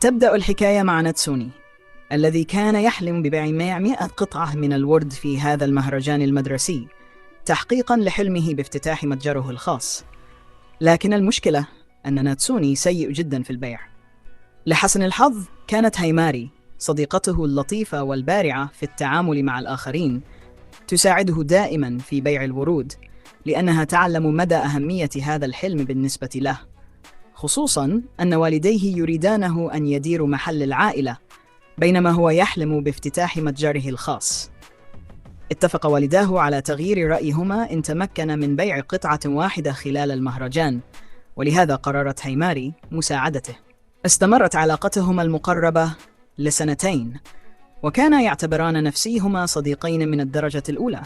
تبدأ الحكاية مع ناتسوني الذي كان يحلم ببيع 100 قطعة من الورد في هذا المهرجان المدرسي تحقيقاً لحلمه بافتتاح متجره الخاص. لكن المشكلة أن ناتسوني سيء جداً في البيع. لحسن الحظ كانت هايماري صديقته اللطيفة والبارعة في التعامل مع الآخرين تساعده دائماً في بيع الورود، لأنها تعلم مدى أهمية هذا الحلم بالنسبة له، خصوصاً أن والديه يريدانه أن يدير محل العائلة بينما هو يحلم بافتتاح متجره الخاص. اتفق والداه على تغيير رأيهما إن تمكن من بيع قطعة واحدة خلال المهرجان، ولهذا قررت هايماري مساعدته. استمرت علاقتهما المقربة لسنتين، وكانا يعتبران نفسيهما صديقين من الدرجة الأولى،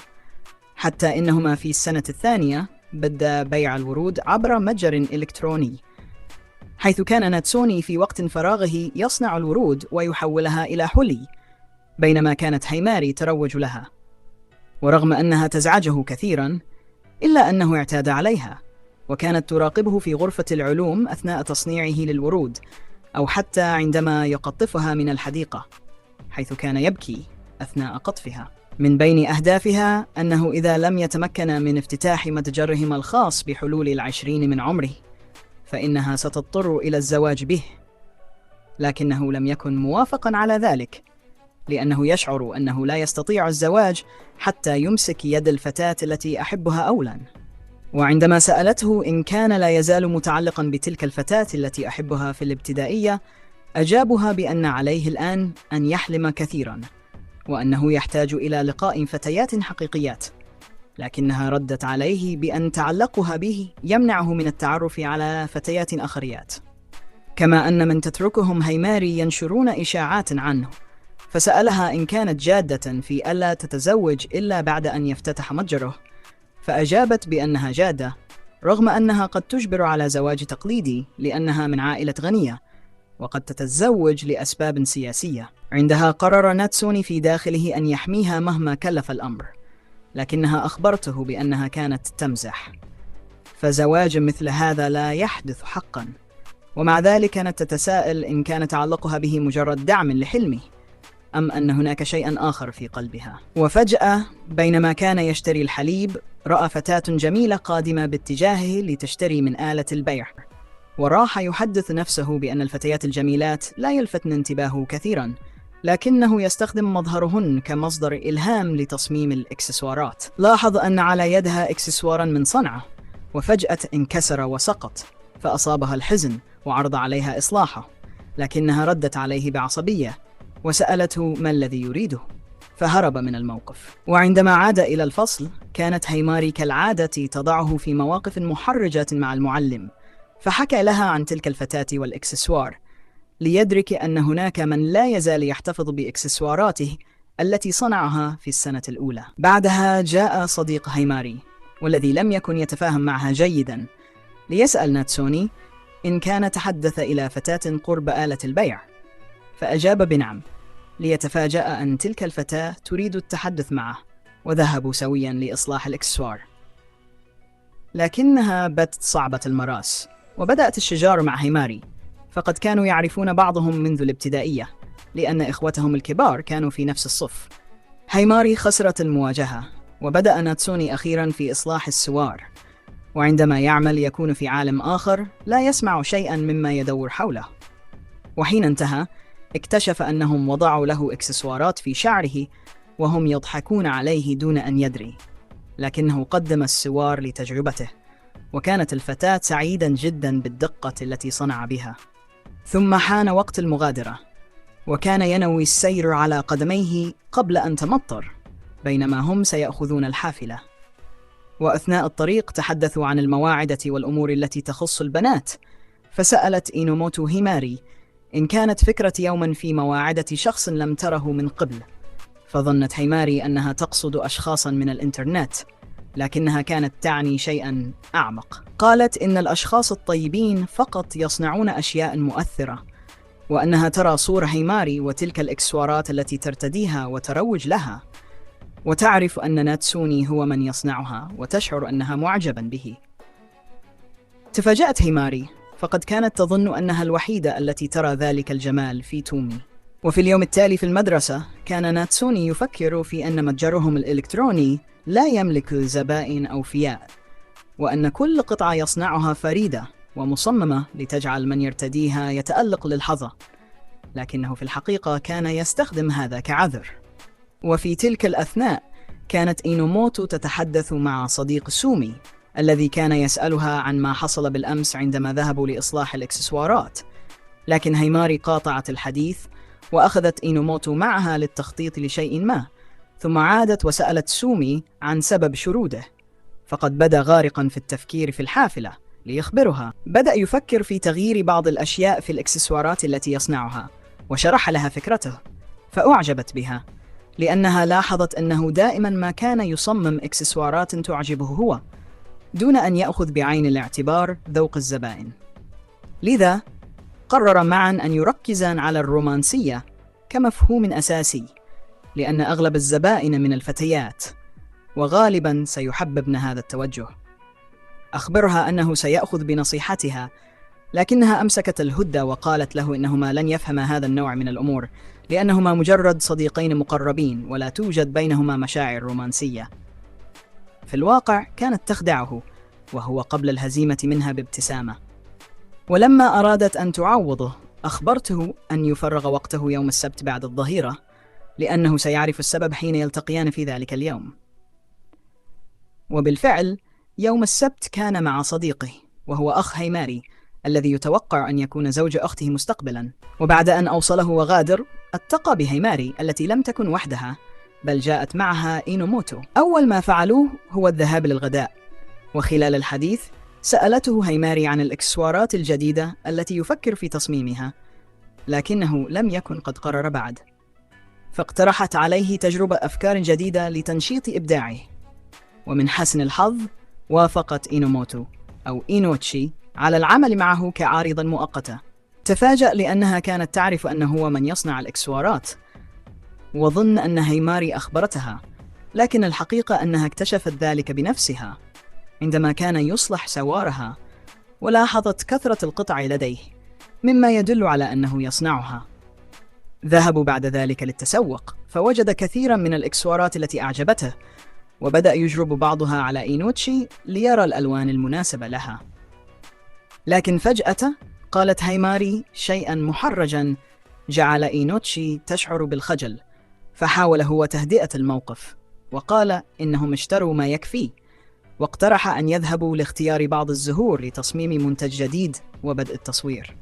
حتى إنهما في السنة الثانية بدأ بيع الورود عبر متجر إلكتروني، حيث كان ناتسوني في وقت فراغه يصنع الورود ويحولها إلى حلي، بينما كانت هايماري تروج لها. ورغم أنها تزعجه كثيراً إلا أنه اعتاد عليها، وكانت تراقبه في غرفة العلوم أثناء تصنيعه للورود، أو حتى عندما يقطفها من الحديقة، حيث كان يبكي أثناء قطفها. من بين أهدافها أنه إذا لم يتمكن من افتتاح متجرهما الخاص بحلول 20 من عمره فإنها ستضطر إلى الزواج به، لكنه لم يكن موافقاً على ذلك، لأنه يشعر أنه لا يستطيع الزواج حتى يمسك يد الفتاة التي أحبها أولاً. وعندما سألته إن كان لا يزال متعلقاً بتلك الفتاة التي أحبها في الابتدائية، أجابها بأن عليه الآن أن يحلم كثيراً، وأنه يحتاج إلى لقاء فتيات حقيقيات، لكنها ردت عليه بأن تعلقها به يمنعه من التعرف على فتيات آخريات، كما أن من تتركهم هايماري ينشرون إشاعات عنه. فسألها إن كانت جادة في ألا تتزوج إلا بعد أن يفتتح متجره، فأجابت بأنها جادة، رغم أنها قد تجبر على زواج تقليدي لأنها من عائلة غنية، وقد تتزوج لأسباب سياسية. عندها قرر ناتسوني في داخله أن يحميها مهما كلف الأمر، لكنها أخبرته بأنها كانت تمزح، فزواج مثل هذا لا يحدث حقاً. ومع ذلك كانت تتساءل إن كان تعلقها به مجرد دعم لحلمه، أم أن هناك شيئاً آخر في قلبها. وفجأة بينما كان يشتري الحليب، رأى فتاة جميلة قادمة باتجاهه لتشتري من آلة البيع، وراح يحدث نفسه بأن الفتيات الجميلات لا يلفتن انتباهه كثيراً، لكنه يستخدم مظهرهن كمصدر إلهام لتصميم الإكسسوارات. لاحظ أن على يدها إكسسواراً من صنعه، وفجأة انكسر وسقط، فأصابها الحزن وعرض عليها إصلاحه، لكنها ردت عليه بعصبية وسألته ما الذي يريده، فهرب من الموقف. وعندما عاد إلى الفصل كانت هايماري كالعادة تضعه في مواقف محرجة مع المعلم، فحكى لها عن تلك الفتاة والإكسسوار، ليدرك أن هناك من لا يزال يحتفظ بإكسسواراته التي صنعها في السنة الأولى. بعدها جاء صديق هايماري والذي لم يكن يتفاهم معها جيداً ليسأل ناتسوني إن كان تحدث إلى فتاة قرب آلة البيع، فأجاب بنعم، ليتفاجأ أن تلك الفتاة تريد التحدث معه، وذهبوا سوياً لإصلاح الإكسسوار. لكنها باتت صعبة المراس، وبدأت الشجار مع هايماري، فقد كانوا يعرفون بعضهم منذ الابتدائية لأن إخوتهم الكبار كانوا في نفس الصف. هايماري خسرت المواجهة، وبدأ ناتسوني أخيراً في إصلاح السوار، وعندما يعمل يكون في عالم آخر لا يسمع شيئاً مما يدور حوله. وحين انتهى اكتشف أنهم وضعوا له إكسسوارات في شعره وهم يضحكون عليه دون أن يدري، لكنه قدم السوار لتجربته، وكانت الفتاة سعيداً جداً بالدقة التي صنع بها. ثم حان وقت المغادرة، وكان ينوي السير على قدميه قبل أن تمطر، بينما هم سيأخذون الحافلة. وأثناء الطريق تحدثوا عن المواعدة والأمور التي تخص البنات، فسألت إينوموتو هيماري إن كانت فكرة يوماً في مواعدة شخص لم تره من قبل، فظنت هيماري أنها تقصد أشخاصاً من الإنترنت، لكنها كانت تعني شيئاً أعمق. قالت إن الأشخاص الطيبين فقط يصنعون أشياء مؤثرة، وأنها ترى صور هيماري وتلك الإكسسوارات التي ترتديها وتروج لها، وتعرف أن ناتسوني هو من يصنعها، وتشعر أنها معجباً به. تفاجأت هيماري، فقد كانت تظن أنها الوحيدة التي ترى ذلك الجمال في تومي. وفي اليوم التالي في المدرسة كان ناتسوني يفكر في أن متجرهم الإلكتروني لا يملك زبائن أوفياء، وأن كل قطعة يصنعها فريدة ومصممة لتجعل من يرتديها يتألق للحظة، لكنه في الحقيقة كان يستخدم هذا كعذر. وفي تلك الأثناء كانت إينوموتو تتحدث مع صديق سومي الذي كان يسألها عن ما حصل بالأمس عندما ذهبوا لإصلاح الإكسسوارات، لكن هيماري قاطعت الحديث وأخذت إينوموتو معها للتخطيط لشيء ما، ثم عادت وسألت سومي عن سبب شروده، فقد بدا غارقا في التفكير في الحافلة ليخبرها. بدأ يفكر في تغيير بعض الأشياء في الإكسسوارات التي يصنعها، وشرح لها فكرته، فأعجبت بها لأنها لاحظت أنه دائما ما كان يصمم إكسسوارات تعجبه هو دون أن يأخذ بعين الاعتبار ذوق الزبائن. لذا قرر معا أن يركزا على الرومانسية كمفهوم أساسي، لأن أغلب الزبائن من الفتيات، وغالبا سيحببن هذا التوجه. أخبرها أنه سيأخذ بنصيحتها، لكنها أمسكت الهدة وقالت له إنهما لن يفهما هذا النوع من الأمور، لأنهما مجرد صديقين مقربين ولا توجد بينهما مشاعر رومانسية. في الواقع كانت تخدعه، وهو قبل الهزيمة منها بابتسامة. ولما أرادت أن تعوضه أخبرته أن يفرغ وقته يوم السبت بعد الظهيرة، لأنه سيعرف السبب حين يلتقيان في ذلك اليوم. وبالفعل يوم السبت كان مع صديقه، وهو أخ هيماري الذي يتوقع أن يكون زوج أخته مستقبلا. وبعد أن أوصله وغادر التقى بهيماري التي لم تكن وحدها، بل جاءت معها إينوموتو. أول ما فعلوه هو الذهاب للغداء، وخلال الحديث سألته هيماري عن الإكسسوارات الجديدة التي يفكر في تصميمها، لكنه لم يكن قد قرر بعد، فاقترحت عليه تجربة أفكار جديدة لتنشيط إبداعه. ومن حسن الحظ وافقت إينوموتو أو إينوتشي على العمل معه كعارضا مؤقتة. تفاجأ لأنها كانت تعرف أنه هو من يصنع الإكسسوارات، وظن أن هيماري أخبرتها، لكن الحقيقة أنها اكتشفت ذلك بنفسها عندما كان يصلح سوارها، ولاحظت كثرة القطع لديه مما يدل على أنه يصنعها. ذهبوا بعد ذلك للتسوق، فوجد كثيرا من الإكسسوارات التي أعجبته، وبدأ يجرب بعضها على إينوتشي ليرى الألوان المناسبة لها. لكن فجأة قالت هيماري شيئا محرجا جعل إينوتشي تشعر بالخجل، فحاول هو تهدئة الموقف وقال إنهم اشتروا ما يكفي، واقترح أن يذهبوا لاختيار بعض الزهور لتصميم منتج جديد وبدء التصوير.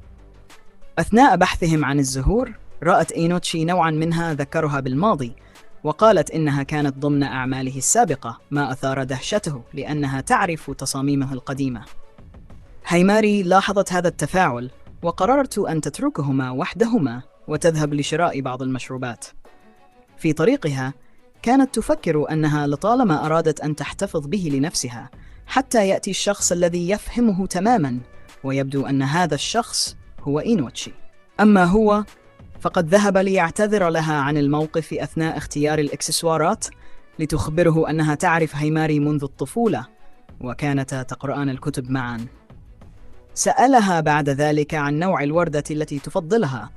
أثناء بحثهم عن الزهور رأت إينوتشي نوعا منها ذكرها بالماضي، وقالت إنها كانت ضمن أعماله السابقة، ما أثار دهشته لأنها تعرف تصاميمه القديمة. هيماري لاحظت هذا التفاعل وقررت أن تتركهما وحدهما وتذهب لشراء بعض المشروبات. في طريقها كانت تفكر أنها لطالما أرادت أن تحتفظ به لنفسها حتى يأتي الشخص الذي يفهمه تماما، ويبدو أن هذا الشخص هو إينوتشي. أما هو فقد ذهب ليعتذر لها عن الموقف أثناء اختيار الإكسسوارات، لتخبره أنها تعرف هيماري منذ الطفولة وكانتا تقرآن الكتب معا. سألها بعد ذلك عن نوع الوردة التي تفضلها،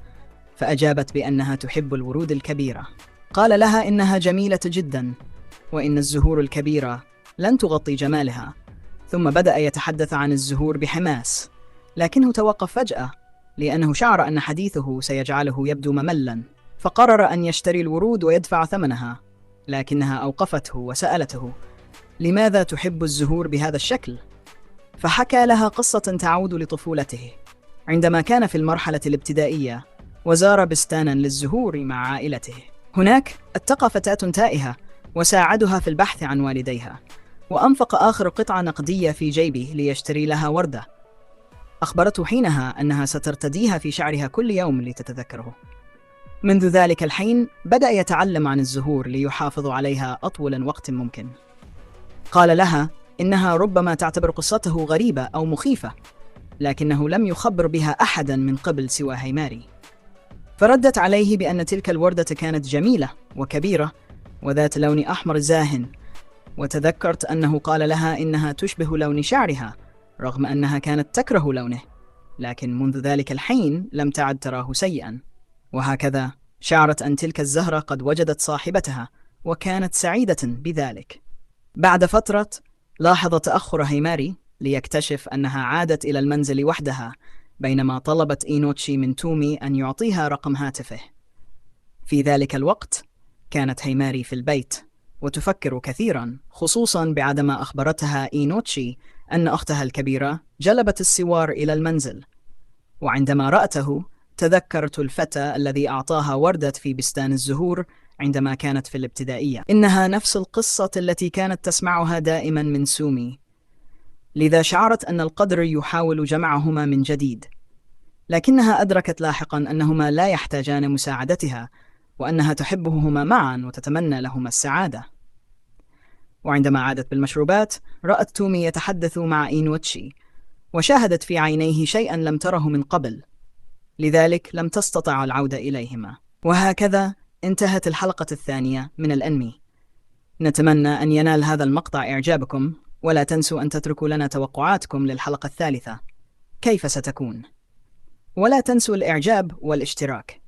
فأجابت بأنها تحب الورود الكبيرة. قال لها إنها جميلة جدا، وإن الزهور الكبيرة لن تغطي جمالها، ثم بدأ يتحدث عن الزهور بحماس، لكنه توقف فجأة لأنه شعر أن حديثه سيجعله يبدو مملا، فقرر أن يشتري الورود ويدفع ثمنها، لكنها أوقفته وسألته لماذا تحب الزهور بهذا الشكل؟ فحكى لها قصة تعود لطفولته عندما كان في المرحلة الابتدائية وزار بستانا للزهور مع عائلته. هناك التقى فتاة تائهة وساعدها في البحث عن والديها، وأنفق آخر قطعة نقدية في جيبه ليشتري لها وردة. أخبرته حينها أنها سترتديها في شعرها كل يوم لتتذكره. منذ ذلك الحين بدأ يتعلم عن الزهور ليحافظ عليها أطول وقت ممكن. قال لها إنها ربما تعتبر قصته غريبة أو مخيفة، لكنه لم يخبر بها أحدا من قبل سوى هيماري. فردت عليه بأن تلك الوردة كانت جميلة وكبيرة وذات لون أحمر زاهن، وتذكرت أنه قال لها إنها تشبه لون شعرها رغم أنها كانت تكره لونه، لكن منذ ذلك الحين لم تعد تراه سيئا. وهكذا شعرت أن تلك الزهرة قد وجدت صاحبتها، وكانت سعيدة بذلك. بعد فترة لاحظ تأخر هيماري ليكتشف أنها عادت إلى المنزل وحدها، بينما طلبت إينوتشي من تومي أن يعطيها رقم هاتفه. في ذلك الوقت كانت هيماري في البيت وتفكر كثيرا، خصوصا بعدما أخبرتها إينوتشي أن أختها الكبيرة جلبت السوار إلى المنزل. وعندما رأته تذكرت الفتى الذي أعطاها وردة في بستان الزهور عندما كانت في الابتدائية. إنها نفس القصة التي كانت تسمعها دائما من سومي، لذا شعرت أن القدر يحاول جمعهما من جديد. لكنها أدركت لاحقا أنهما لا يحتاجان مساعدتها، وأنها تحبهما معا وتتمنى لهما السعادة. وعندما عادت بالمشروبات رأت تومي يتحدث مع إينوتشي، وشاهدت في عينيه شيئا لم تره من قبل، لذلك لم تستطع العودة إليهما. وهكذا انتهت الحلقة الثانية من الأنمي. نتمنى أن ينال هذا المقطع إعجابكم، ولا تنسوا أن تتركوا لنا توقعاتكم للحلقة الثالثة كيف ستكون، ولا تنسوا الإعجاب والاشتراك.